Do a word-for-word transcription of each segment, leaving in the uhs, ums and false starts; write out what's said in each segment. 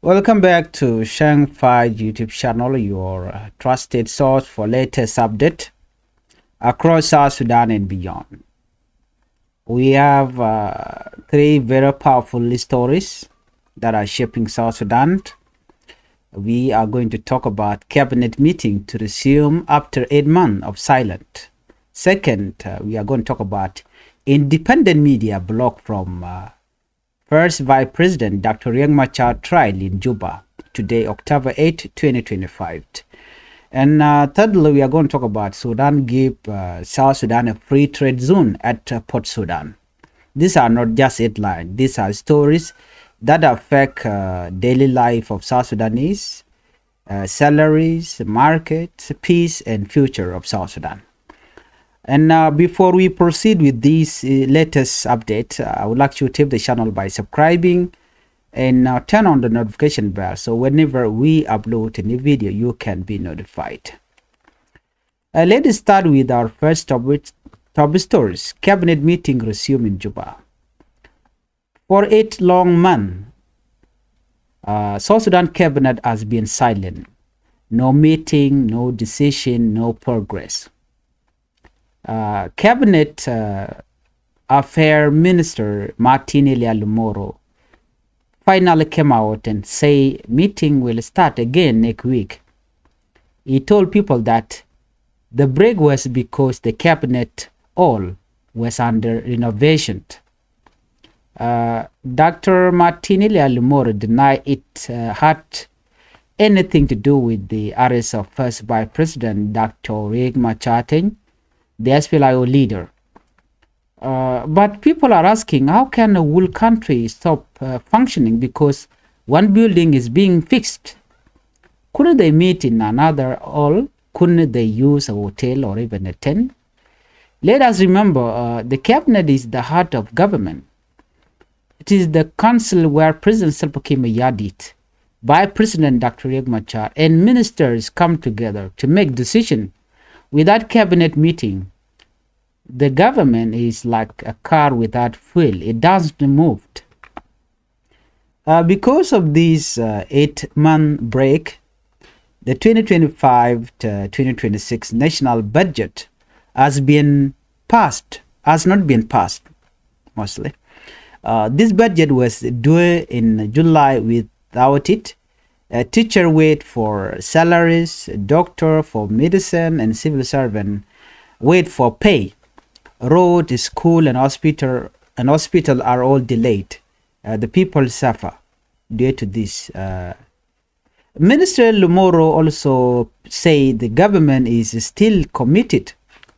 Welcome back to Shang Fai YouTube channel, your uh, trusted source for latest update across South Sudan and beyond. We have uh, three very powerful stories that are shaping South Sudan. We are going to talk about cabinet meeting to resume after eight months of silence. Second, uh, we are going to talk about independent media blocked from uh, First Vice President Doctor Riek Machar trial in Juba today, October eighth, twenty twenty-five. And uh, thirdly, we are going to talk about Sudan give uh, South Sudan a free trade zone at uh, Port Sudan. These are not just headlines. These are stories that affect uh, daily life of South Sudanese, uh, salaries, markets, peace, and future of South Sudan. And uh, before we proceed with this uh, latest update, uh, I would like you to tip the channel by subscribing and uh, turn on the notification bell so whenever we upload a new video, you can be notified. Uh, let us start with our first top, top stories. Cabinet meeting resume in Juba. For eight long months, uh, South Sudan cabinet has been silent. No meeting, no decision, no progress. Uh, cabinet uh, Affair Minister Martin Elia Lumoro finally came out and say meeting will start again next week. He told people that the break was because the cabinet hall was under renovation. Uh, Doctor Martin Elia Lumoro denied it uh, had anything to do with the arrest of First Vice President Doctor Riek Machar Teny, the S P L I O leader. Uh, but people are asking, how can a whole country stop uh, functioning because one building is being fixed? Couldn't they meet in another hall? Couldn't they use a hotel or even a tent? Let us remember, uh, the cabinet is the heart of government. It is the council where President Salva Kiir Mayardit, Vice President Doctor Riek Machar, and ministers come together to make decision. Without cabinet meeting, the government is like a car without fuel. It doesn't move. Uh, because of this uh, eight-month break, the twenty twenty-five to twenty twenty-six national budget has been passed, has not been passed, mostly. Uh, this budget was due in July. Without it, a teacher wait for salaries, a doctor for medicine, and civil servant wait for pay. Road, school, and hospital and hospital are all delayed. Uh, the people suffer due to this. Uh, Minister Lumoro also said the government is still committed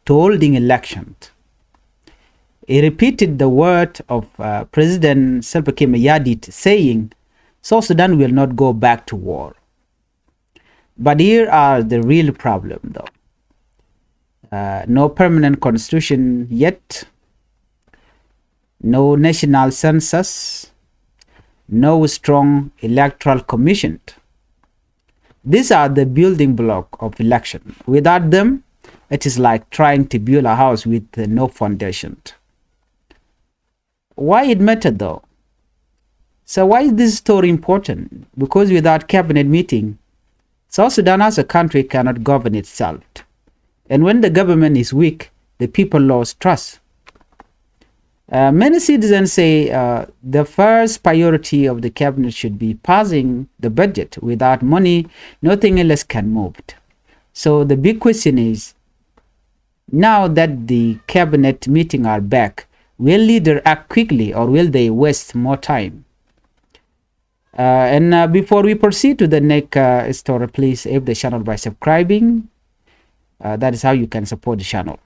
to holding elections. He repeated the word of uh, President Salva Kiir Mayardit, saying South Sudan will not go back to war. But here are the real problem, though. Uh, no permanent constitution yet, no national census, no strong electoral commission. These are the building block of election. Without them, it is like trying to build a house with uh, no foundation. Why it matter though? So why is this story important? Because without cabinet meeting, South Sudan as a country cannot govern itself. And when the government is weak, the people lost trust. Uh, many citizens say uh, the first priority of the cabinet should be passing the budget. Without money, nothing else can move. So the big question is, now that the cabinet meeting are back, will leader act quickly or will they waste more time? Uh, and uh, before we proceed to the next uh, story, please help the channel by subscribing. Uh, that is how you can support the channel.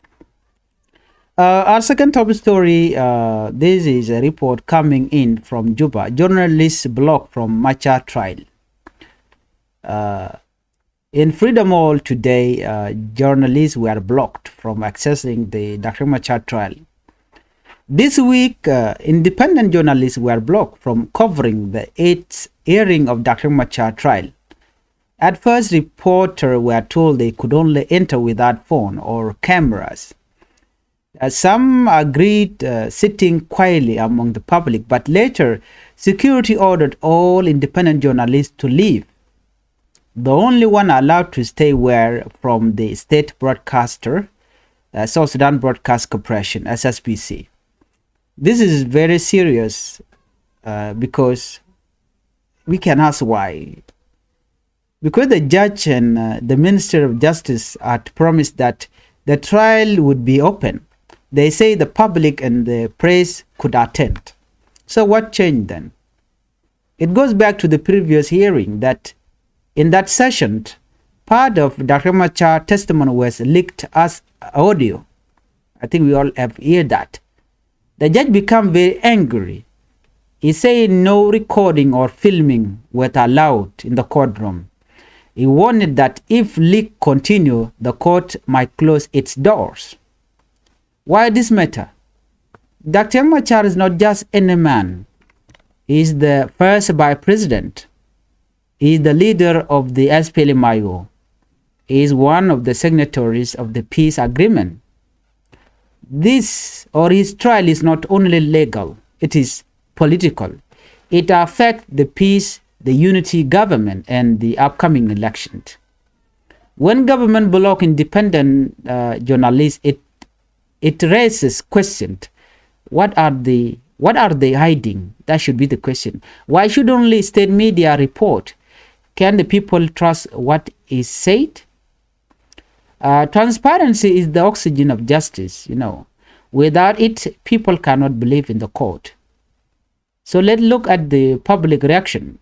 Uh, our second top story, uh, this is a report coming in from Juba. Journalists blocked from Machar trial. Uh, in Freedom Hall today, uh, journalists were blocked from accessing the Doctor Machar trial. This week, uh, independent journalists were blocked from covering the eighth hearing of Doctor Machar trial. At first, reporters were told they could only enter without phone or cameras. Uh, some agreed, uh, sitting quietly among the public, but later security ordered all independent journalists to leave. The only one allowed to stay were from the state broadcaster, uh, South Sudan Broadcast Corporation, S S B C. This is very serious, uh, because we can ask why. Because the judge and, uh, the Minister of Justice had promised that the trial would be open, they say the public and the press could attend. So what changed then? It goes back to the previous hearing that in that session, part of Doctor Machar testimony was leaked as audio. I think we all have heard that. The judge became very angry. He said no recording or filming was allowed in the courtroom. He warned that if leak continue, the court might close its doors. Why this matter? Doctor Machar is not just any man. He is the first vice president. He is the leader of the S P L M I O. He is one of the signatories of the peace agreement. This or his trial is not only legal, it is political. It affects the peace, the unity government, and the upcoming election. When government block independent, uh, journalists, it, it raises question. What are the, what are they hiding? That should be the question. Why should only state media report? Can the people trust what is said? Uh, transparency is the oxygen of justice, you know. Without it, people cannot believe in the court. So let's look at the public reaction.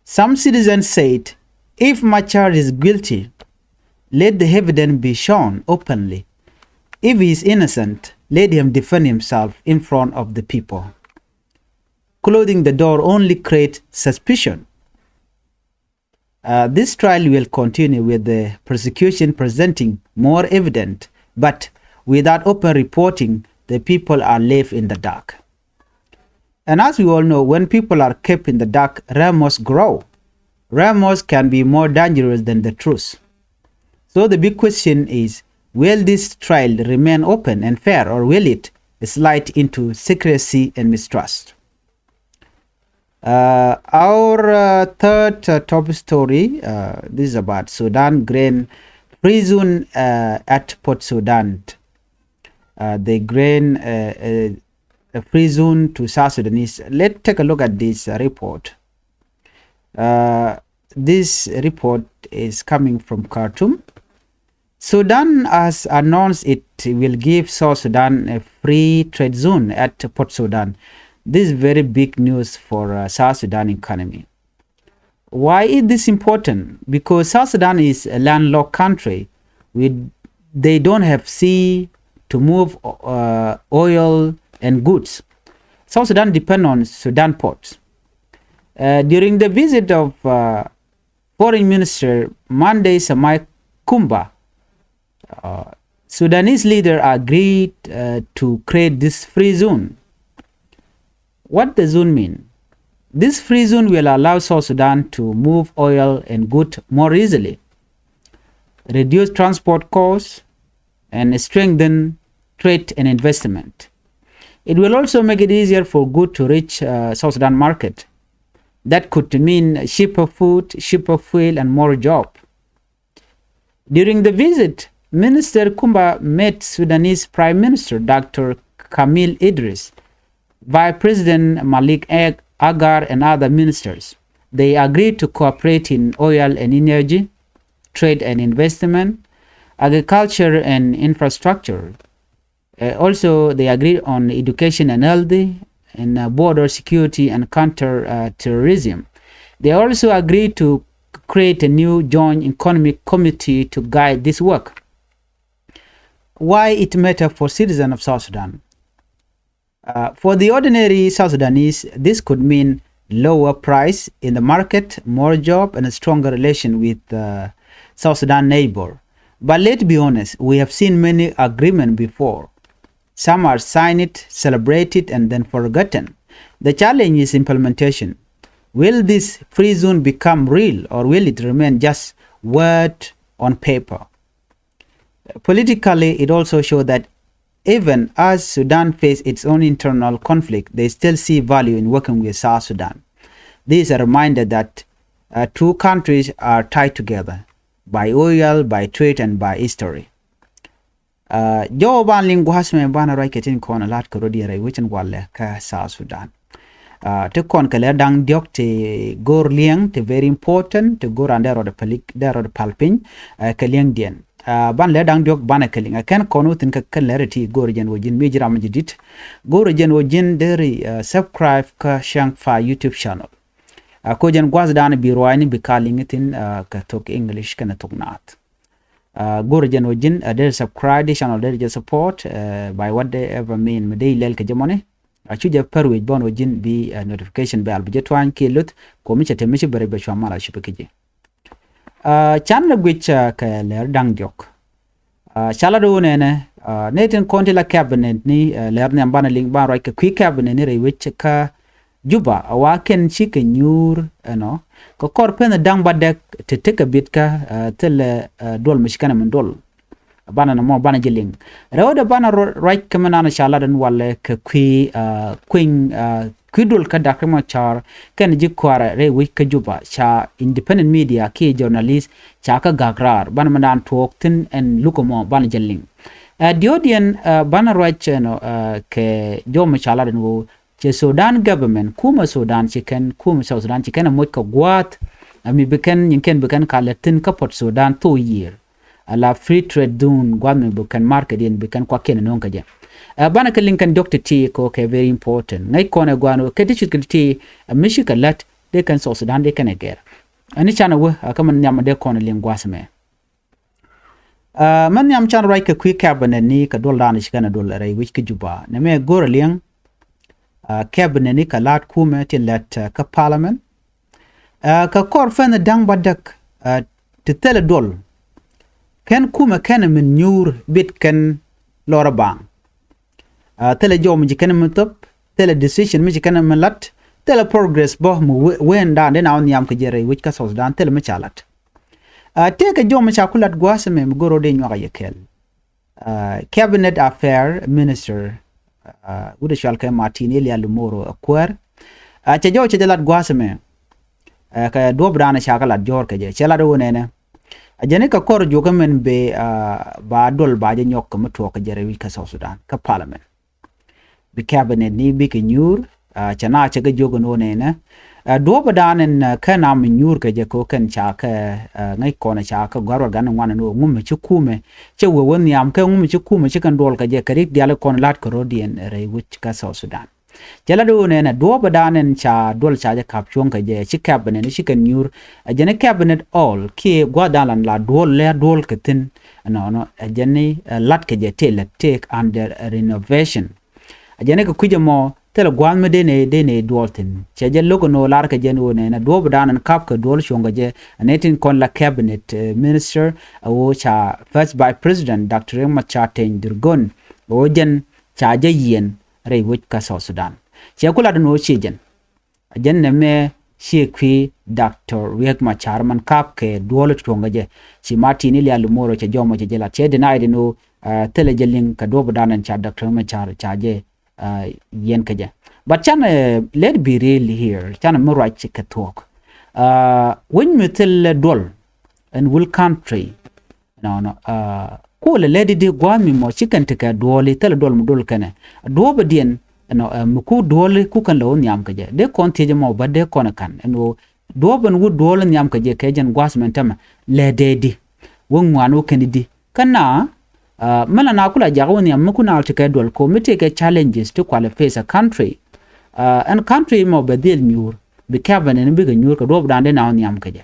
Some citizens said, if Machar is guilty, let the evidence be shown openly. If he is innocent, let him defend himself in front of the people. Closing the door only creates suspicion. Uh, this trial will continue with the prosecution presenting more evidence, but without open reporting, the people are left in the dark. And as we all know, when people are kept in the dark, rumors grow. Rumors can be more dangerous than the truth. So the big question is, will this trial remain open and fair, or will it slide into secrecy and mistrust? Uh, our, uh, third, uh, top story, uh, this is about Sudan grain prison, uh, at Port Sudan. Uh, the grain, uh, uh, uh, prison to South Sudanese. Let's take a look at this, uh, report. Uh, this report is coming from Khartoum. Sudan has announced it will give South Sudan a free trade zone at Port Sudan. This is very big news for, uh, South Sudan economy. Why is this important? Because South Sudan is a landlocked country. We, they don't have sea to move, uh, oil and goods. South Sudan depend on Sudan ports. Uh, during the visit of, uh, Foreign Minister Monday Samai Kumba, uh, Sudanese leader agreed, uh, to create this free zone. What the zone mean? This free zone will allow South Sudan to move oil and good more easily, reduce transport costs, and strengthen trade and investment. It will also make it easier for good to reach, uh, South Sudan market. That could mean cheaper food, cheaper fuel, and more job. During the visit, Minister Kumba met Sudanese Prime Minister Doctor Kamil Idris, Vice President Malik Ag-, Agar, and other ministers. They agreed to cooperate in oil and energy, trade and investment, agriculture and infrastructure. Uh, also, they agreed on education and health, and, uh, border security and counter, uh, terrorism. They also agreed to create a new joint economic committee to guide this work. Why it matter for citizen of South Sudan? Uh, for the ordinary South Sudanese, this could mean lower price in the market, more job, and a stronger relation with, uh, South Sudan neighbor. But let's be honest, we have seen many agreement before. Some are signed, celebrated, and then forgotten. The challenge is implementation. Will this free zone become real, or will it remain just word on paper? Politically, it also shows that even as Sudan faces its own internal conflict, they still see value in working with South Sudan. This is a reminder that uh, two countries are tied together by oil, by trade, and by history. Uh, jɔw ban liŋ gua̱a̱th mɛ banɛ ruac kɛ tin kɔn a la̱t kɛ rɔ diɛɛr rɛy wecin walɛ kä South Sudan. Uh, ti kɔn kɛ lɛ da̱ŋ diɔ̱k ti go̱r liɛŋ ti very important ti go̱r an dee rɔɔd palik dee rɔɔd pal piny uh, kɛ liɛŋdiɛn. Uh, ban lɛ da̱ŋ diɔ̱k banɛ kɛ liŋ a kɛn kɔn wä thi̱n kɛ kɛn lɛr ti go̱r jɛn wä ji̱n mi ji̱ ram ji̱ di̱t. Go̱r jɛn wä ji̱n deri uh, subscribe kä Shang Fa YouTube channel. Uh, ko jɛn gua̱a̱th dan bi ruaacni bi ka liŋ thi̱n uh, kɛ thok English kɛnɛ thok Naath. Uh, go̱r jɛn wä ji̱n uh, deri subscribe di channel deri jɛ support uh, by whatever mean mi dee lɛl kɛ jɛ mɔni. Uh, cu jɛ pär wec bɔn wä ji̱n bi uh, notification bell bi jɛ tuany kiɛ luth. Kuɔmi cɛ te mi ci bɛ rɛc bɛ cua mal a cupɛ kɛ ji̱. Uh, can lɛ guic uh, kɛ lɛr da̱ŋ diɔ̱k. Uh, ca lat wä nɛnɛ uh, nɛ tin kɔn ti la cabinet ni uh, lɛr nhiam banɛ liŋ ban ruac kɛ kui̱ cabinet ni rɛy wec kä Juba a wa kɛn ci kɛ nyuur ɛnɔ. Kɛ kɔr pen da̱ŋ ba dɛk ti tekɛ bit kä uh, thilɛ uh, duɔl mi ci kɛn min duɔl. Banɛ nɔmɔ banɛ ji̱ liŋ rɛwdɛ banɛ ruac kɛ mi nanɛ ca lat ɛn walɛ kɛ kui̱ uh, kui̱ny uh, kui̱ duɔl kä Doctor Machar kɛn ji̱ kua̱rɛ rɛy wec kä Juba ca independent media kiɛ journalist ca kä gak raar banɛ mi naan tuɔɔk thi̱n ɛn lukɛ mɔ banɛ ji̱ liŋ. Uh, diɔ̱ɔ̱diɛn uh, banɛ ruac ɛnɔ uh, kɛ jɔw mi ca lat ɛn ɣöö cɛ Sudan government kumɛ Sudan ci kɛn kumɛ South Sudan ci kɛn ɛ moc kɛ gua̱a̱th. Ɛ mi bi kɛn nyin kɛn bi kɛn ka lɛ thi̱n kä Port Sudan thok yiër. Ala free trade zone gua̱a̱th mi bi kɛn market in bi kɛn kuakiɛn ɛ no̱o̱ŋ kɛ jɛ. Ɛ banɛ kɛ liŋ kɛn diɔ̱k ti ti kɛ kɛ very important ŋäc kɔn ɛ gua̱a̱n wä kɛ ti cut kɛ ti ti ɛ mi ci kɛ lät dee kɛn South Sudan dee kɛn ɛ gɛr. Ɛn ni canɛ wä ɛ kä mɛ nhiam dee kɔn ɛ liŋ gua̱a̱th mɛ. Uh, mɛ nhiam can ruac kɛ kui̱ cabinet ni kɛ duɔl daanɛ ci kɛn a duɔl rɛy wi̱c kä Juba nɛ mɛ go̱r a liɛŋ. Uh, cabinet ni kɛ la̱t kumɛ tin lɛt uh, kä parliament. Uh, kɛ kɔr fɛn da̱ŋ ba däk uh, ti thilɛ duɔl. Kɛn kumɛ kɛn min nyuur bit kɛn lɔr a baaŋ. Uh, thilɛ jɔw mi ci kɛn min thop thilɛ decision mi ci kɛn min lat. Thilɛ progress bä mi wen daan den a wä nhiam kɛ jɛ rɛy wi̱c kä South Sudan thilɛ mi ca lat. Uh, tëëkɛ jɔw mi ca ku lat gua̱a̱th ɛmɛ mi go̱r rɔ dee nyuak a yɛ kɛl. Uh, cabinet affair minister uh, wut a cual kɛ Martin Elia Lumoro a kuäär. Uh, cɛ jɔw cɛ jɛ lat gua̱a̱th ɛmɛ uh, kɛ duɔp daan ca kɛ lat jɔɔr kɛ jɛ cɛ lat wä nɛnɛ. A jɛn ikɛ kɔr juɔkä mɛn bee uh, ba duɔl ba jɛ nyɔk kɛ mi tuɔɔk kɛ jɛ rɛy wi̱c kä South Sudan kä parliament. Bi cabinet ni bikɛ nyuur uh, cɛ na cɛ kɛ jiök ɛn ɣöö nɛnɛ. Uh, duɔ̱ɔ̱p ɛ da̱a̱n ɛn uh, kɛn am nyuur kɛ jɛ kɛ ɣöö kɛn ca kɛ uh, ŋäc kɔn ca kɛ gɔ̱a̱r wal gan ŋuan ɛn ɣöö ŋumɛ ci kumɛ cɛ wee wä nhiam kɛ ŋumɛ ci kumɛ ci kɛn duɔl kɛ jɛ kɛ rik diaal kɔn la̱t kɛ ro̱diɛn rɛy wi̱c kä South Sudan. Cɛ la do̱o̱n ɛn ɛ duɔ̱ɔ̱p ɛ da̱a̱n ɛn ca duɔl ca jɛ ka̱p cuɔ̱ŋ kɛ jɛ ci cabinet ni ci kɛn nyuur. Ɛ jɛn ni cabinet all kiɛ gua̱a̱th da̱a̱n lan la duɔl lɛ duɔl kɛ thi̱n. Ɛnɔnɔ ɛ jɛn ni ɛ la̱t kɛ jɛ tëë lɛ take under renovation. Ɛ jɛn ni kɛ kui̱c ɛmɔ thilɛ gua̱a̱th mi dee nɛ dee nɛ duɔl thi̱n cɛ jɛ lo̱k ɛn ɣöö lar kɛ jɛn ɣöö nɛ nɛ duɔ̱ɔ̱p da̱a̱n ɛn ka̱p kɛ duɔl cuɔ̱ŋ kɛ jɛ. Ɛ nɛ tin kɔn la cabinet uh, minister ɛ ɣöö ca first vice president Doctor Riek Machar Teny Dhurgon ɛ ɣöö jɛn ca jɛ yiɛn rɛy wec kä South Sudan. Cɛ ku lat ɛn ɣöö ciɛ jɛn. Ɛ jɛn nɛmɛ ciɛ kui̱ Doctor Riek Machar man ka̱p kɛ duɔ̱ɔ̱l cuɔ̱ŋ kɛ jɛ. Ci Martin Elia Lumoro cɛ jɔmɔ cɛ jɛ lat cɛ deny ɛn ɣöö uh, thilɛ jɛ liŋ kɛ duɔ̱ɔ̱p da̱a̱n ɛn ca Doctor Machar ca jɛ uh, yiɛn kɛ jɛ. But canɛ uh, let be real here canɛ mi ruac kɛ thuɔ̱k. Uh, wec mi thilɛ duɔl ɛn wul country. Nɔnɔ uh, kulɛ lɛ di di gua̱a̱th mi mɔ ci kɛn ti kɛ duɔli thilɛ duɔl mi dol kɛnɛ duɔ̱ɔ̱p diɛn. Ɛnɔ uh, mi ku duɔli ku kɛn lɛ wä nhiam kɛ jɛ dee kɔn thiec mɔ bä dee kɔn kan ɛn wä duɔ̱ɔ̱p ɛn wä duɔli nhiam kɛ jɛ kɛ jɛn gua̱a̱th mɛn tämɛ lɛ dee di wä ŋuan wä kɛn di di kɛn na. Uh, mɛn la na kula jak wä nhiam mi ku na ti kɛ duɔl ko mi ti kɛ challenges ti kualɛ face a country. Uh, ɛn country mɔ bɛ dhil nyuur bi cabinet ni bikɛ nyuur kɛ duɔ̱ɔ̱p dan dee na wä nhiam kɛ jɛ.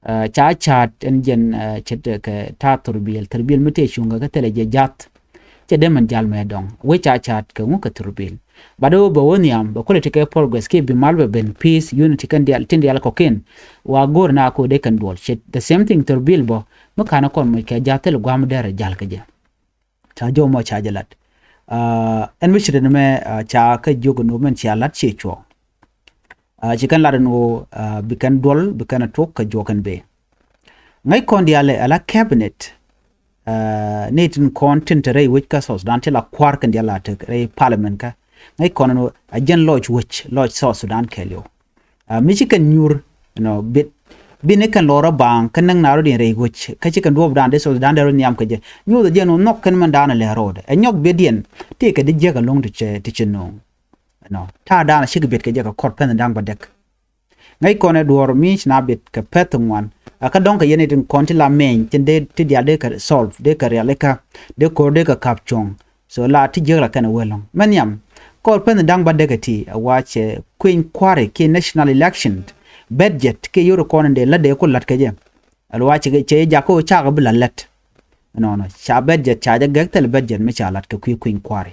Uh, ca ca̱a̱t ɛn jɛn uh, cɛ kɛ ta̱a̱ thurbil thurbil mi tëë cuŋ kɛ kɛ thilɛ jɛ jath. Cɛ dee mɛn jal mɛ dɔŋ wec ca ca̱a̱t kɛ ŋu kɛ thurbil. Bat ɣöö bɛ wä nhiam bɛ kulɛ ti kɛ progress kiɛ bi mal bɛ ben peace unity kɛn dial tin dial kɔkin. Wa go̱o̱r na ko dee kɛn duɔl cɛ the same thing thurbil bɔ mi ka̱n kɔn moc kɛ jath thilɛ gua̱a̱m dɛrɛ jal kɛ jɛ. Ca jɔw mɔ ca jɛ lat. Uh, ɛn mi ci rin mɛ uh, ca kä jiök ni mɛn cia lat cie cuɔ. Uh, ci kɛn lat ni wä uh, bi kɛn duɔl bi kɛn a tok kä juɔk kɛn bee. Ŋäc kɔn diaal ala cabinet. Ɛ, ni tin kɔn tin te rɛy wec kä South Sudan ti la kua̱r kɛn diaal la tek rɛy parliament kä. Ŋäc kɔn ni a jɛn lɔc wec, lɔc South Sudan kɛɛliw. Ɛ, mi ci kɛn nyuur, you know, bit, bi ni kɛn lɔr a baaŋ kä näŋ na rɔ diɛn rɛy wec kä ci kɛn duɔp dan dee South Sudan dee rɔ nhiam kɛ jɛ. Nyuuth a jɛn wä nhɔk kɛn mɛn dan a lɛ road ɛ nyɔk bit diɛn ti kɛ di jiäk a loŋ ti cɛ, ti cɛ no̱o̱ŋ. You know, ta̱a̱ dan a cikɛ bit kɛ jɛ kɛ kɔr pɛn da̱ŋ bädäk. Ŋäc kɔn ɛ duɔ̱ɔ̱r mi ci na bit kɛ pɛth ŋuan. A kä dɔ̱ŋ kɛ yɛn itin kɔn ti la mɛny tin dee ti dial dee kɛ solve dee kɛ rialikä dee ko̱r dee kɛ kap cuɔ̱ŋ. So la ti jiäk la kɛn ɛ wee lɔ̱ŋ mɛ nhiam. Kɔr pɛn da̱ŋ bädäk ɛ ti a wa cɛ kueny kua̱ri kiɛ national election budget kiɛ yor kɔn in dee lät dee ku lät kɛ jɛ. Ɛl wa cɛ cɛ jak kä wä cakɛ bi la lät. Nɔnɔ ca budget ca jɛ gɛk thil budget mi ca lät kɛ kui̱ kueny kua̱ri.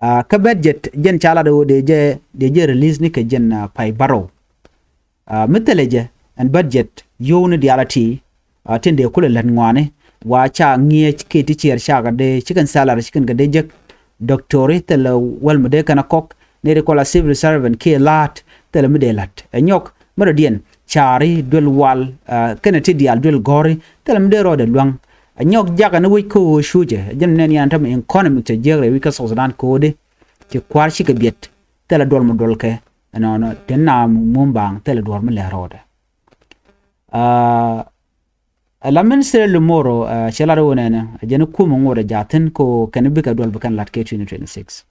Aa, kä budget jɛn ca lat ɣöö dee jɛ, dee jɛ release ni kɛ jɛn, aa, pay bärɔw. Aa, mi thilɛ jɛ ɛn budget yio̱w ni diaal a ti, aa, tin dee kulɛ lät ŋɔaani wa ca ŋi̱eec kiɛ ti ciɛɛr cakɛ dee ci kɛn salary ci kɛn kɛ dee jek. Doctori thilɛ wäl mi dee kɛn a kɔk ni ri kɔla civil servant kiɛ la̱a̱t thilɛ mi dee la̱t ɛ nyɔk mi rɔ diɛn caari duel wal, aa, kɛnɛ ti diaal duel gɔ̱ri thilɛ mi dee rɔɔdɛ luäŋ. A nyɔk jakä ni wec kä ɣöö cucɛ a jɛn nɛn yan tämɛ economic cɛ jiäk rɛy wec kä South Sudan ko̱o̱di. Ci kua̱r cikɛ biɛt thilɛ duɔl mi duɔl kɛ ɛnɔnɔ tin na mum baaŋ thilɛ duɔl mi lɛ rɔɔdɛ. Aa, ɛ la ministry lumoro, aa, cɛ lat wä nɛnɛ a jɛn kumɛ ŋot a jathin ko kɛn bikɛ duɔl bi kɛn lat kɛ twenty twenty-six.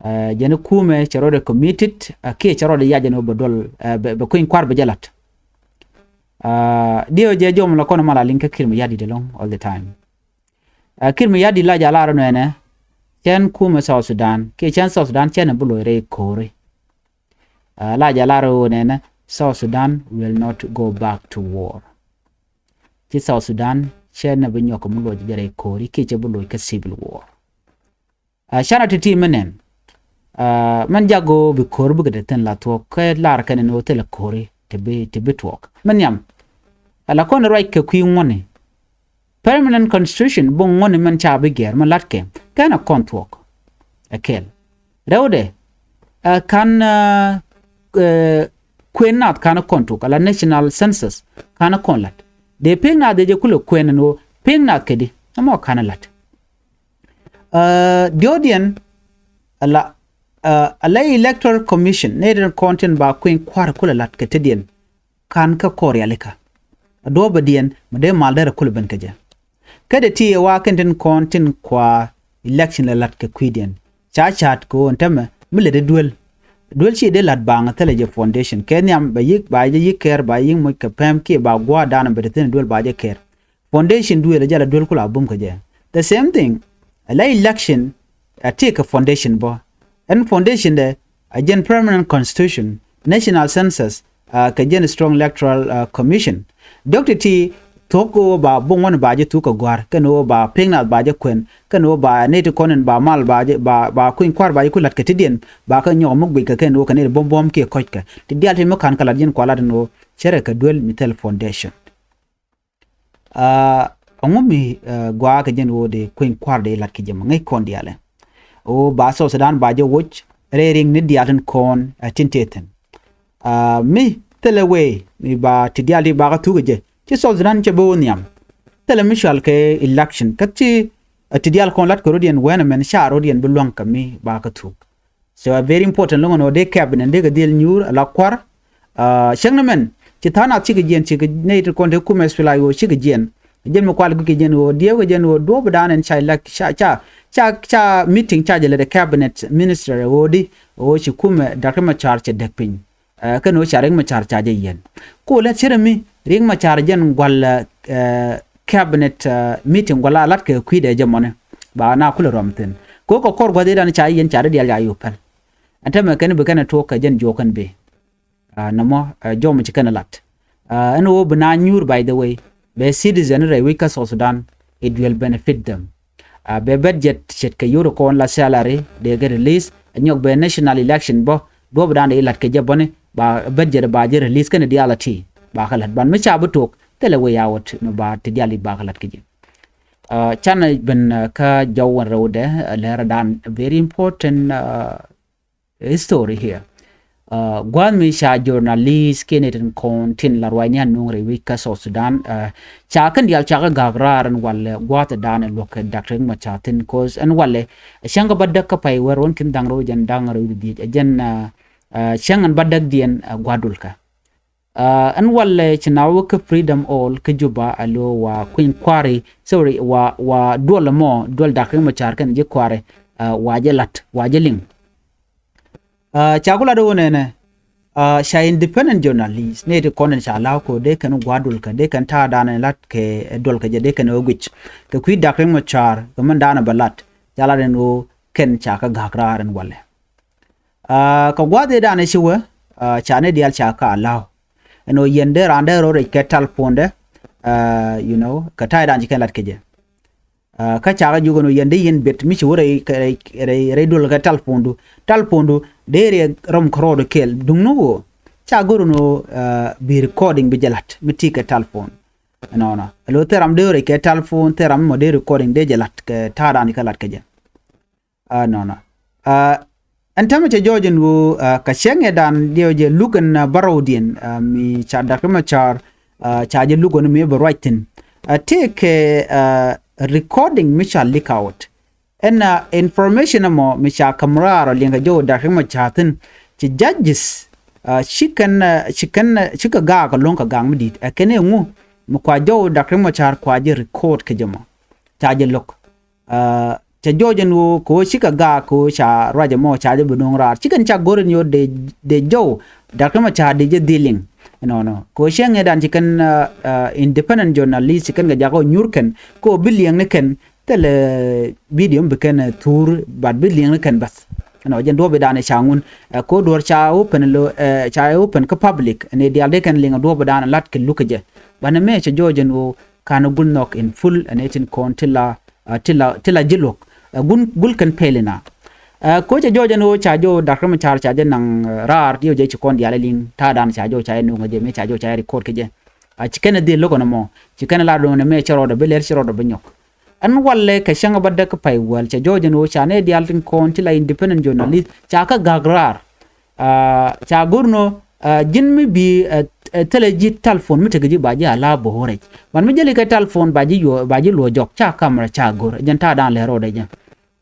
Aa, jɛn kumɛ cɛ rɔɔdɛ committed, aa, kiɛ cɛ rɔɔdɛ yac jɛn wä bɛ duɔl, aa, bɛ, bɛ kueny kua̱r bɛ jɛ lat. Aa, diɛ wä jɛ jɔm la kɔn ma la liŋ kä Kiir Mayardit ɛlɔ̱ŋ all the time. Aa, Kiir Mayardit la jɛ a lar nɛnɛ cɛn kumɛ South Sudan kiɛ cɛn South Sudan cɛn bi loc rɛy ko̱ri. Aa, la jɛ a lar nɛnɛ South Sudan will not go back to war. Ci South Sudan cɛn bi nyɔk mi loc jɛ rɛy ko̱ri kiɛ cɛ bi loc kä civil war. Aa, canɛ ti̱ti̱ mi nɛn. Aa, mɛn jak ɣöö bi ko̱r bikɛ te thi̱n la thuɔ̱k kɛ lar kɛn ni ɣöö thilɛ ko̱ri ti bi, ti bi tuɔɔk. Mi nhiam. Ala kɔn ruac kɛ kui̱ ŋuɔ̱ni. Permanent constitution bi ŋuɔ̱ni mɛn ca bi gɛr mi latkɛ kɛn a kɔn thuɔ̱k. Ɛ kɛl. Rɛwdɛ, aa, ka̱n, aa, ɛ, kuën nath ka̱n a kɔn tuk ala national census ka̱n a kɔn lat. Dee pek nath dee jɛ kulɛ kuën ni ɣöö pek nath kɛ di ɛmɔ ka̱n a lat. Aa, diɔ̱ɔ̱diɛn ala, aa, ala electoral commission nɛ rin kɔn tin ba kueny kua̱r kulɛ lat kɛ tetdiɛn. Ka̱n kä kɔr rialikä a duɔ̱ɔ̱pä diɛn mi dee mal derɛ kulɛ ben kɛ jɛ. Kä dee ti ɛ wa kɛn tin kɔn tin kua election lɛ lat kɛ kui̱diɛn ca ca̱a̱t kɛ ɣöö ɛn tämɛ mi lɛ dee duel. Duel ci dee lat baŋ thilɛ jɛ foundation kɛ nhiam bɛ yi̱k ba jɛ yi̱k kɛɛr ba yi̱k moc kɛ pɛm kiɛ ba gua̱a̱r da̱a̱n bɛ te thi̱n duel ba jɛ kɛɛr. Foundation duëël a jal a duël kula bum kɛ jɛ. The same thing. A la election a ti kɛ foundation bɔ. Ɛn foundation dɛ a jɛn permanent constitution, national census, a kɛ jɛn strong electoral, a, commission. Dɔk ti ti thok ɣöö ba buŋ wän ba jɛ thuk kɛ gua̱r kɛn ɣöö ba piŋ nath ba jɛ kuɛn kɛn ɣöö ba nɛy ti kɔn in ba mal ba jɛ ba, ba kuny kua̱r ba jɛ ku la̱t kɛ ti diɛn ba kɛ nyɔk mi guic kɛ kɛn ɣöö kɛ nɛy ti buɔ̱m buɔ̱m kiɛ kɔc kɛ ti diaal ti mi ka̱n kɛ la̱t yɛn kua la̱t in ɣöö cärɛ kɛ duël mi thil foundation. Aa, ɛŋu mi, aa, gua̱a̱ kɛ jɛn ɣöö dee kueny kua̱r dee lat kɛ jɛ mɔ ŋäc kɔn diaalɛ. Ɣöö ba South Sudan ba jɛ woc rɛy riŋ ni diaal tin kɔn, aa, tin tëë thi̱n. Aa, mi thilɛ wee mi ba ti diaal ti ba kä thuk kɛ jɛ ci South Sudan cɛ bi wä nhiam. Thilɛ mi cual kɛ election kä ci, aa, ti diaal kɔn lat kɛ rɔ̱diɛn wɛn ɛmɛn ca rɔ̱diɛn bi luäŋ kɛ mi ba kä thuk. So a very important loŋ ɛn ɣöö dee cabinet dee kɛ dhil nyuur ala kua̱r. Aa, cäŋ ni mɛn ci tha̱a̱ŋ nath cikɛ jiɛn cikɛ nɛy ti kɔn te kumɛ SPLA-IO cikɛ jiɛn. Jiɛn mi kual guic kɛ jiɛn ɣöö diɛw kɛ jiɛn ɣöö duɔ̱ɔ̱p dan ɛn ca ilak ca ca ca ca meeting ca jɛ lɛ dee cabinet minister ɣöö di ɣöö ci kumɛ Doctor Machar cɛ däk piny. Aa, kɛn ɣöö ca Riek Machar ca jɛ yiɛn. Ku lɛ cierɛ mi Riek Machar jɛn gual, aa, cabinet, aa, meeting gual a lat kɛ kui̱dɛ jɛ mɔni ba na kulɛ rɔm thi̱n. Kɛ ɣöö kɛ kɔr gua̱th idan ca yiɛn ca dee dial ca yo̱o̱ päl. Ɛn tämɛ kɛn bi kɛn ɛ tuɔɔk kɛ jɛn juɔk kɛn bi. Aa, nɔmɔ, aa, jɔmɔ ci kɛn ɛ lat. Aa, ɛn ɣöö bi na nyuur, by the way, bɛ citizen rɛy wec kä South Sudan, it will benefit them. Aa, bɛ budget ce̱tkɛ yio̱w kɔn la salary dee kɛ release, ɛ nyɔk bɛ national election bä, duɔ̱ɔ̱p dan dee lat kɛ jɛ bäni, ba budget ba jɛ release kɛn diaal a ti, ba kɛ lat. Ban mi ca bi tuɔɔk, thilɛ way out, mi ba ti diaal i̱ ba kɛ lat kɛ jɛ. Aa, canɛ ben, aa, kä jɔw wän rɛwdɛ, aa, lɛr dan very important, aa, history here. Gua̱a̱th mi ca journalist kiɛ nɛy tin kɔn tin la ruacni a nuŋ rɛy wec kä South Sudan, ca kɛn diaal ca kɛ ga̱a̱k raar ɛn walɛ gua̱a̱th ɛ da̱a̱n ɛ luɔ̱k kɛ Doctor Riek Machar thi̱n, 'cause ɛn walɛ ɛ cäŋ kɛ bädäk kä pay wäär wän ki̱n da̱ŋ rɛw jɛn da̱ŋ rɛw wi̱cdɛ dhieec, ɛ jɛn cäŋ ɛn bädäkdiɛn gua̱a̱th duɔl kɛ. Ɛn walɛ ci na wä kä Freedom Hall kä Juba, alo wa kui̱ny kua̱ri, sorry, wa, wa duɔl ɛmɔ, duɔl Doctor Riek Machar kɛnɛ ji̱ kua̱ri, wa jɛ la̱t, wa jɛ liŋ. Ca ku lat wä nɛnɛ, ca independent journalist nɛy ti kɔn in ca la̱a̱k ko̱ dee kɛn gua̱a̱th duɔl kɛ, dee kɛn ta̱a̱ da̱a̱n in la̱t kɛ duɔl kɛ jɛ, dee kɛn ɛ wä guic kɛ kui̱ Doctor Riek Machar kɛ mɛn da̱a̱n in bɛ la̱t, ca lat in ɣöö kɛn ca kɛ ga̱a̱k raar in walɛ. Kɛ gua̱a̱th ëë da̱a̱n in ci wä, ca nɛy diaal ca kɛ a la̱a̱k ɛn ɣöö yɛn dee raan dee rɔ rɛc kɛ telephone dɛ, you know, kɛ ta̱a̱ da̱a̱n ci kɛn lat kɛ jɛ. Kä cakɛ jiök ɛn ɣöö yɛn dee yɛn bet mi ci wä rɛy, rɛy, rɛy duɔl kɛ telephone du. Telephone du dee riɛk rɔm kärɔɔd kɛɛl, duŋni ɣöö ca go̱r ɛn ɣöö bi recording bi jɛ la̱t mi ti kɛ telephone. Ɛnɔnɔ, alo thil ram dee rɛc kɛ telephone, thil ram mɔ dee recording dee jɛ la̱t kɛ ta̱a̱ da̱a̱n ci kɛ lat kɛ jɛ. Ɛnɔnɔ, ɛn täämɛ cɛ jɔɔc ɛn ɣöö kɛ cäŋ ëë da̱a̱n diɛw jɛ luk ɛn bärɔwdiɛn mi ca Doctor Machar ca jɛ luk ɛn mi bɛ ruac thi̱n. Tëëkɛ recording mi ca leak out. Ɛn information ɛmɔ mi ca ka̱m raar ɔ liɛŋkɛ jɔw Doctor Machar thi̱n, ci judges ci kɛn, ci kɛn, ci kɛ gaak ɛlɔ̱ŋ kɛ gaak mi di̱i̱t. Ɛ kɛn ɛ ŋu mi kua jɔw Doctor Machar kua jɛ record kɛ jɛ mɔ, ca jɛ lo̱k. Cɛ jɔɔc ɛn ɣöö kɛ ɣöö cikɛ gaak kɛ ɣöö ca ruac ɛmɔ ca jɛ bi no̱o̱ŋ raar. Ci kɛn ca go̱r ɛn ɣöö dee, dee jɔw Doctor Machar dee jɛ dhil liŋ. Ɛnɔnɔ, kɛ ɣöö cäŋ ëë da̱a̱n ci kɛn independent journalist ci kɛn kɛ jakä nyuur kɛn kɛ ɣöö bi liɛŋni kɛn, thilɛ video mi bi kɛn thuur, but bi liɛŋni kɛn bäth. Ɛnɔ jɛn duɔ̱ɔ̱p ëë da̱a̱n ca ŋun, kɛ ɣöö duɔ̱ɔ̱r ca open lo, ca open kä public, ɛn ëë diaal dee kɛn liŋ duɔ̱ɔ̱p ëë da̱a̱n la̱t kɛ luk kɛ jɛ. Banɛ mëë cɛ jɔɔc ɛn ɣöö ka̱n gul nhɔk in full ɛn ëë tin kɔn ti la, ti la, ti la ji̱ luɔ̱k. Gul, gul kɛn pɛl ina. Kɛ ɣöö cɛ jɔɔc ɛn ɣöö ca jɔw Doctor Machar ca jɛ naŋ raar diɛw jɛ ci kɔn diaal ɛ liŋ ta̱a̱ da̱a̱n ca jɔw ca jɛ no̱o̱ŋ kɛ jɛ, mëë ca jɔw ca jɛ record kɛ jɛ. Ci kɛn ɛ dhil lo̱k ɛn ɛmɔ, ci kɛn ɛ lar do̱n ɛ mëë cɛ rɔɔdɛ bi lɛr, cɛ rɔɔdɛ bi nyɔk. Ɛn walɛ kɛ cäŋ bädäk kä pay wäl cɛ jɔɔc ɛn ɣöö ca nɛy diaal tin kɔn ti la independent journalist ca kɛ ga̱a̱k raar. Ca go̱r ɛn ɣöö ji̱n mi bi thilɛ ji̱ telephone mi tekɛ ji̱ ba ji̱ a la̱a̱ bo̱o̱rɛ. Ban mi jäli kɛ telephone ba ji̱ yuɔ, ba ji̱ luɔ jɔk, ca camera ca go̱r, jɛn ta̱a̱ da̱a̱n lɛ rɔɔdɛ jɛ.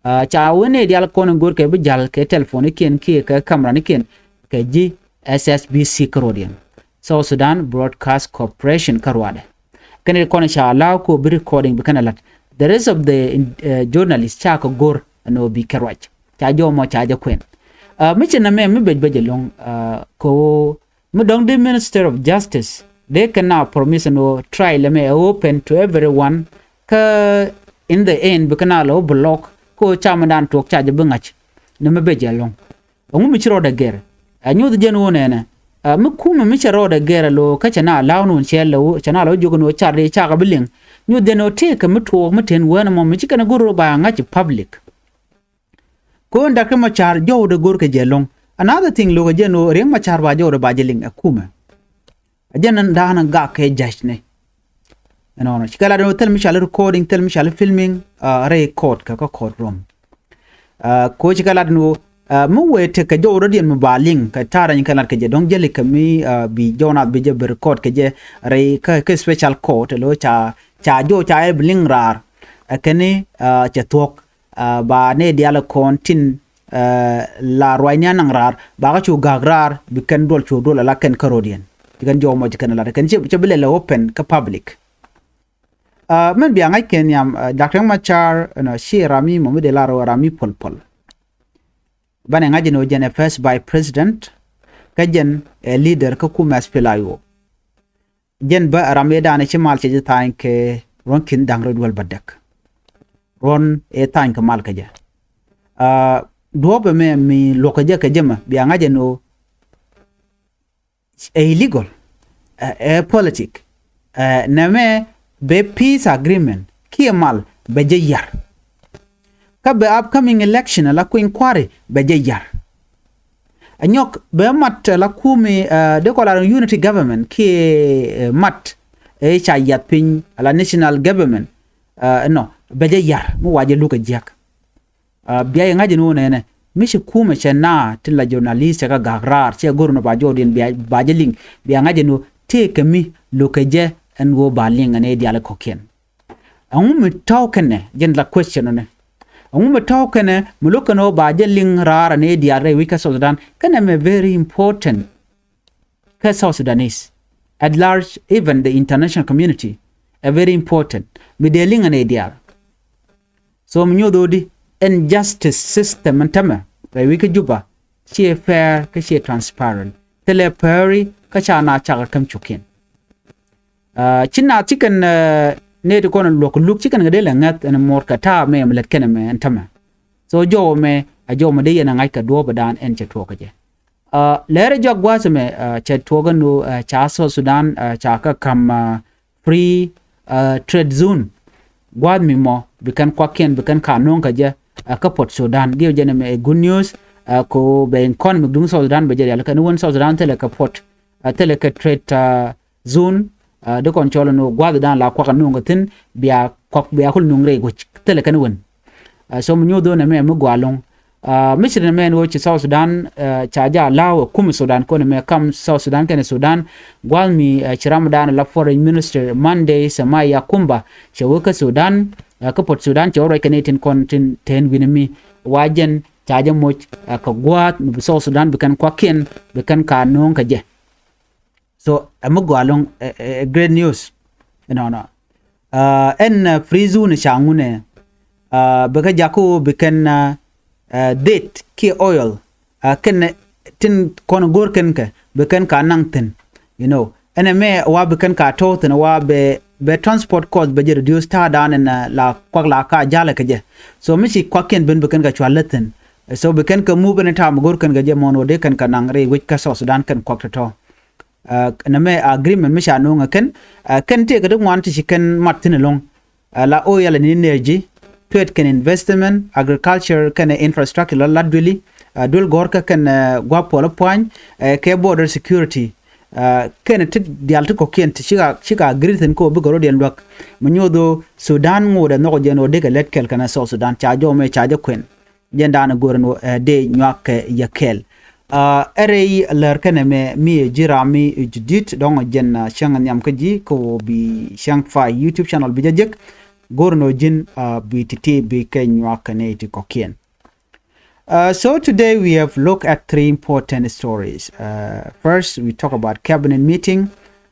Ca wen nɛy diaal kɔn in go̱r kɛ bi ja̱l kɛ telephone nikiɛn kiɛ kɛ camera nikiɛn kɛ ji̱ S S B C kärɔɔdiɛn, South Sudan Broadcast Corporation kärɔaadɛ. Kɛn ɛ kɔn ca la̱a̱k kɛ ɣöö bi recording bi kɛn ɛ la̱t. The rest of the journalist ca kɛ go̱r ɛn ɣöö bi kɛ ruac. Ca jɔw mɔ ca jɛ kuɛn. Mi ci nɛmɛ mi bec bec ɛlɔ̱ŋ, kɛ ɣöö mi dɔ̱ŋ di Minister of Justice dee kɛn a promise ɛn ɣöö trial ɛmɛ ɛ open to everyone, kä in the end bi kɛn a lɛ wä block kɛ ɣöö ca mindan tuɔɔk ca jɛ bi ŋa̱c. Nɛmɛ bec ɛlɔ̱ŋ. Ɛŋu mi ci rɔɔdɛ gɛr? Ɛ nyuth jɛn ɣöö nɛnɛ, mi kumɛ mi cɛ rɔɔdɛ gɛr alo kä cɛ na la̱a̱k ni wun cɛ lɛ wä, cɛ na lɛ wä jiök ni wä car di cakɛ bi liŋ. Nyuth jɛn ɣöö tëëkɛ mi tuɔɔk mi ten wään ɛmɔ mi ci kɛn a go̱r rɔ ba ŋa̱c public. Kɛ ɣöö Doctor Machar jɔwdɛ go̱r kɛ jɛ ɛlɔ̱ŋ. Another thing, lo̱kɛ jɛn ɣöö Riek Machar ba jɔwdɛ ba jɛ liŋ ɛ kumɛ. Ɛ jɛn da̱a̱n gak kɛ judge ni. Ɛnɔnɔ, cikɛ lat ɛn ɣöö thil mi cɔal i̱ recording, thil mi cɔal i̱ filming, rɛy court kɛ kä court room. Kɛ ɣöö cikɛ lat ɛn ɣöö mi wëë tekɛ jɔw rɔ̱diɛn mi ba liŋ kɛ ta̱a̱ rɛny kɛ lat kɛ jɛ, dɔ̱ŋ jäli kɛ mi bi jɔw naath bi jɛ bi record kɛ jɛ rɛy kä, kä special court, alo ca, ca jɔw ca ɛ bi liŋ raar. Ɛ kɛn i̱ cɛ thuɔ̱k, ba nɛy diaal kɔn tin la ruacni anaŋ raar, ba kä cu ga̱a̱k raar, bi kɛn duɔl cu duɔl ala kɛn kärɔ̱diɛn. Ci kɛn jɔw mɔ ci kɛn lat, kɛn cɛ bi lɛ lɛ open kä public. Mɛn bia ŋa̱c kɛn nhiam, Doctor Machar, ɛnɔ, ci ram mi mɔ mi dee lar ram mi pɔl pɔl. Banɛ ŋa̱c ɛn ɣöö jɛn ɛ first vice president, kä jɛn ɛ leader kä kumɛ SPLA-IO. Jɛn bä ram ëë da̱a̱n ci mal cɛ jɛ tha̱a̱ny kɛ ruɔ̱n ki̱n da̱ŋ rɛw duel bädäk. Ruɔ̱n ëë tha̱a̱ny kɛ mal kɛ jɛ. Duɔ̱ɔ̱p ɛmɛ mi luɔ̱k kɛ jɛ kɛ jɛ mɛ bia ŋa̱c ɛn ɣöö ɛ illegal, ɛ politic. Nɛmɛ bɛ peace agreement kiɛ mal bɛ jɛ yar. Kä bɛ upcoming election ala kui̱ny kua̱ri bɛ jɛ yar. Ɛ nyɔk bɛ mat ala kumi, dee kɔ la unity government kiɛ mat ɛ ca yath piny ala national government. Nɔ bɛ jɛ yar mi wa jɛ luk ɛ jiäk. Bia yɛ ŋa̱c ɛn ɣöö nɛnɛ, Mi ci kumɛ cɛ naa tin la journalist cɛ kɛ gak raar, cɛ go̱r nɔ ba jɔɔdiɛn bia, ba jɛ liŋ, bia ŋa̱c ɛn ɣöö tëëkɛ mi lo̱kɛ jɛ ɛn ɣöö ba liŋ ɛn ɛ diaal kɔ̱kiɛn. Ɛŋu mi tɔ̱w kɛnɛ, jɛn la question ɔnɛ. Ɛŋu mi tɔ̱w kɛnɛ mi lo̱k kɛn ɣöö ba jɛ liŋ raar ɛn ɛ diaal rɛy wi̱c kä South Sudan? Kɛnɛ mɛ very important kä South Sudanese at large, even the international community, ɛ very important. Mi dee liŋ ɛn ɛ diaal. So mi nyuɔth ɣöö di ɛn justice system ɛn tämɛ rɛy wi̱c kä Juba, ciɛ fair kä ciɛ transparent. Thilɛ pɛri kä ca na cakɛ käm cukiɛn. Ah, ci na ci kɛn, eh, nɛy ti kɔn luɔk luk ci kɛn kɛ dee lɛ ŋäth ɛn muɔr kɛ ta̱a̱ mɛ mi lät kɛn mɛ ɛn tämɛ. So jɔwä mɛ a jɔwä mɛ dee yɛn a ŋa̱c kɛ duɔ̱ɔ̱p dan ɛn cɛ tuɔɔk kɛ jɛ. Ah, lɛrɛ jɔak gua̱a̱th mɛ, ah, cɛ tuɔɔk ɛn ɣöö, ah, ca South Sudan, ah, ca kä ka̱m, ah, free, ah, trade zone. Gua̱a̱th mi mɔ bi kɛn kuakiɛn bi kɛn ka no̱o̱ŋ kɛ jɛ, ah, kä Port Sudan. Gi̱i̱ jɛ nɛ mɛ ɛ good news, ah, ko bɛ economy duŋ South Sudan bɛ jɛ rial kɛn wän South Sudan thilɛ kɛ port, ah, thilɛ kɛ trade, ah, zone, ah, di kɔn cɔl ni gua̱a̱th dan la kuak no̱o̱ŋ kɛ thi̱n bia kuak bia kul no̱o̱ŋ rɛy guic thilɛ kɛn wän. Ah, so mi nyuuth ɣöö nɛ mɛ mi gɔaa ɛlɔ̱ŋ. Ah, mi ci nɛ mɛ ɛn ɣöö ci South Sudan, ah, ca jɛ allow ɛ kum Sudan kɔn mɛ kam South Sudan kɛnɛ Sudan. Gua̱a̱th mi, ah, ci ram dan la foreign minister Monday Samaya Kumba cɛ wee kä Sudan, ah, kä Port Sudan cɛ wä ruac kɛn itin kɔn tin ten wi̱ni mi wa jɛn ca jɛ moc, ah, kɛ gua̱a̱th mi bi South Sudan bi kɛn kuakiɛn bi kɛn ka no̱o̱ŋ kɛ jɛ. So ɛ mi gɔaa ɛlɔ̱ŋ, ɛ, ɛ, ɛ great news. Ɛnɔnɔ. Ah, ɛn, ah, free zone ca ŋunɛ, ah, bɛ kɛ jakä ɣöö bi kɛn, ah, ah, date kiɛ oil, ah, kɛn tin kɔn go̱r kɛn kɛ bi kɛn ka naŋ thi̱n. You know, ɛn ɛmɛ wa bi kɛn ka tɔ̱ thi̱n wa bɛ, bɛ transport cost bɛ jɛ reduce ta̱a̱ dan ɛn, ah, la kuak la ka jalɛ kɛ jɛ. So mi ci kuakiɛn ben bi kɛn ka cua lät thi̱n. So bi kɛn kɛ move ɛn ta̱a̱ mi go̱r kɛn kɛ jɛ mɔn wä dee kɛn ka naŋ rɛy wec kä South Sudan kɛn kuak tɔ̱tɔ̱. Ah, nɛ mɛ agreement mi ca no̱o̱ŋ ɛ kɛn, ah, kɛn tëëkɛ ti ŋuan ti ci kɛn mat thi̱n ɛlɔ̱ŋ. Ah, la oil and energy, trade kɛn investment, agriculture kɛn infrastructure la lat duëli, ah, duël gɔ̱rkä kɛn, ah, gua̱a̱p puɔl pua̱ny, eh, kɛ border security. Ah, kɛn ti diaal ti kɔ̱kiɛn ti cika, cika agree thi̱n kɛ ɣöö bikɛ rɔ̱diɛn luäk. Mi nyuɔth ɣöö Sudan ŋot ɛ nhɔk jɛn ɣöö dee kɛ lät kɛl kɛn South Sudan ca jɔw mɛ ca jɛ kuɛn. Jɛn daanɛ go̱r ɛn ɣöö, eh, dee nyuak kɛ yɛ kɛɛl. Ah, ɛ rɛy lär kɛnɛ mɛ mi ɛ ji̱ ram mi ɛ ji̱ di̱t dɔ̱ŋ jɛn, ah, cäŋ nhiam kä ji̱ kä ɣöö bi cäŋ fa YouTube channel bi jɛ jek. Go̱r ɛn ɣöö ji̱n, ah, bi ti̱ti̱ bi kɛ nyuak kɛ nɛy ti kɔ̱kiɛn. Uh, so today we have looked at three important stories. Uh, first, we talk about cabinet meeting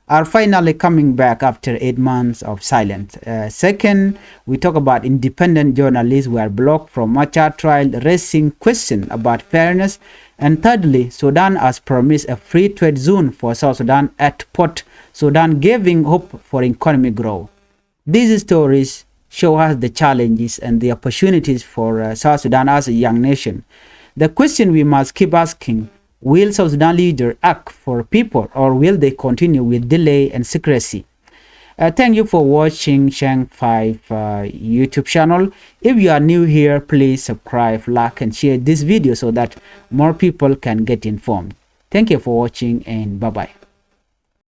are finally coming back after eight months of silence. Uh, second, we talk about independent journalists were blocked from Machar trial, raising question about fairness. And thirdly, Sudan has promised a free trade zone for South Sudan at Port Sudan, giving hope for economic growth. These stories show us the challenges and the opportunities for, uh, South Sudan as a young nation. The question we must keep asking, will South Sudan leaders act for people or will they continue with delay and secrecy? Uh, thank you for watching Channel five, uh, YouTube channel. If you are new here, please subscribe, like, and share this video so that more people can get informed. Thank you for watching and bye-bye.